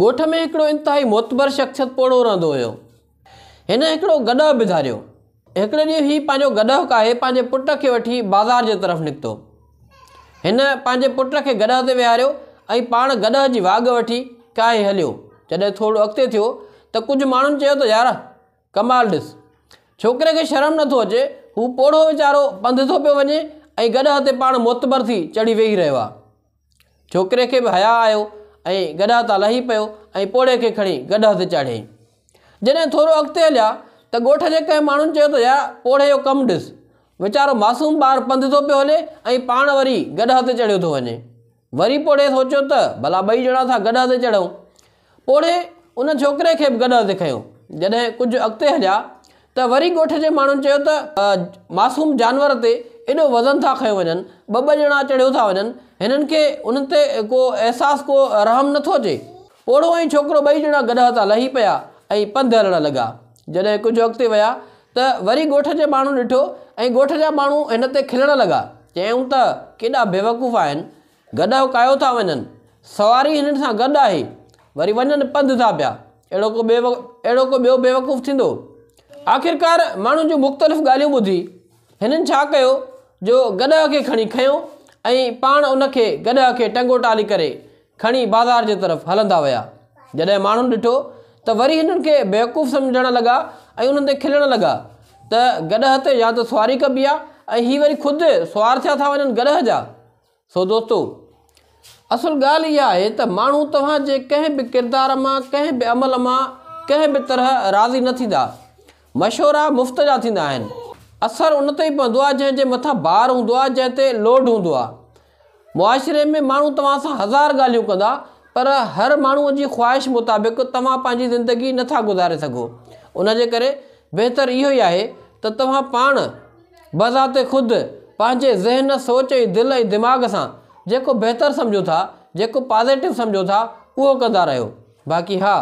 ڳوٺ ۾ هڪڙو انتهائي معتبر شخصيت پوڙهو رهندو هيو. هن هڪڙو گڏهه به ڌاريو. هڪڙي ڏينهن هي پنهنجو گڏهه ڪاهي پنهنجي پٽ کي وٺي بازار جي طرف نڪتو. هن پنهنجي پٽ کي گڏهه تي ويهاريو ۽ پاڻ گڏهه جي واڳ وٺي ڪاهي هليو. جڏهن ٿورو اڳتي ٿيو ته ڪجهه ماڻهن چيو ته يار! ڪمال ڏس! ڇوڪري کي شرم نٿو اچي، هو پوڙهو ويچارو پنڌ ٿو پيو وڃي ۽ گڏهه تي پاڻ معتبر ٿي چڙهي ويهي رهيو آ. ڇوڪري کي به حياء آيو ۽ گڏهه تان لهي پيو ۽ پوڙهي کي کڻي گڏهه تي چاڙهيائين. جڏهن ٿورو اڳتي هليا ته ڳوٺ جي ڪنهن ماڻهن چيو ته يار پوڙهي جو ڪم ڏس، ويچارو معصوم ٻار پنڌ ٿو پيو هلي ۽ پاڻ وري گڏهه تي چڙهيو ٿو وڃي. وري پوڙهي سوچيو ته ڀلا ٻئي ڄڻا ٿا گڏهه تي چڙهون. پوڙهي ان ڇوڪري کي به گڏهه تي کنيو. جڏهن ڪجهه اڳتي هليا ته وري ڳوٺ جي ماڻهن چيو ته معصوم جانور تي ايڏو وزن ٿا کنيو وڃن، ٻه ٻه ڄڻا چڙهيو ٿا وڃن، هنن کي انهن تي ڪو احساس ڪو رحم نه ٿو اچي. پوڙهو ۽ ڇوڪرو ٻئي ڄڻا گڏهه تان لهي پيا ۽ پنڌ هلڻ لڳا. جڏهن ڪجهه اڳتي ويا ته وري ڳوٺ جي ماڻهن ڏٺو ۽ ڳوٺ جا ماڻهو هن تي کلڻ لڳا. چيائون ته ڪيڏا بيوقوف آهن، گڏهه ڪاهيو ٿا وڃن، سواري هنن سان گڏ آهي، وري وڃن پنڌ ٿا پيا، اهڙو ڪو ٻيو اهڙو ڪو ٻيو بيوقوف ٿيندو؟ آخرڪار ماڻهن جون مختلف ڳالهيون ٻڌي هنن ڇا ڪيو جو گڏهه کي کڻي کنيو ۽ پاڻ ان کي گڏهه کي ٽنگو ٽالي ڪري کڻي بازار جي طرف هلندا ويا. جڏهن ماڻهن ڏٺو ته وري هنن کي بيوقوف سمجهڻ لڳا ۽ انهن تي کلڻ لڳا ته گڏهه تي يا ته سواري ڪبي آ ۽ هي وري خود سوار ٿيا ٿا وڃن گڏهه جا. سو دوستو! اصل ڳالهه اها آهي ته ماڻهو توهان جي ڪنهن به ڪردار مان، ڪنهن به عمل مان، ڪنهن به طرح راضي نه ٿيندا. مشورا مفت جا ٿيندا آهن. اثر ان تي ئي پوندو آهي جنهن جي مٿان بار هوندو آهي، جنهن تي لوڊ هوندو آهي. معاشري ۾ ماڻهو توهان سان هزار ڳالهيون ڪندا پر هر ماڻهوء جي خواهش مطابق توهان پنهنجي زندگي نه ٿا گذاري سگهو. ان جي ڪري بهتر اهو ئي آهي ته توهان پاڻ بذات خود پنهنجي ذهن، سوچ ۽ دل ۽ دماغ سان جيڪو بهتر سمجهو ٿا، جيڪو پازيٽو سمجهو ٿا، اهو ڪندا رهيو. باقي ها!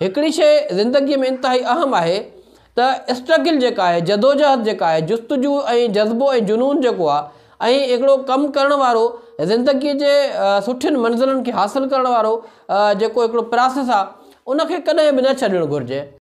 هڪڙي شيء زندگيء ۾ انتهائي اهم آهي ته اسٽرگل جيڪا آهي، جدوجهد جيڪا آهي، جستجو ۽ جذبو ۽ جنون جيڪو آهي ۽ هڪڙو ڪم ڪرڻ وارو زندگيء جي سٺين منزلن کي حاصل ڪرڻ وارو جيڪو هڪڙو پراسيس آهي، ان کي ڪڏهن به نه ڇڏڻ گهرجي.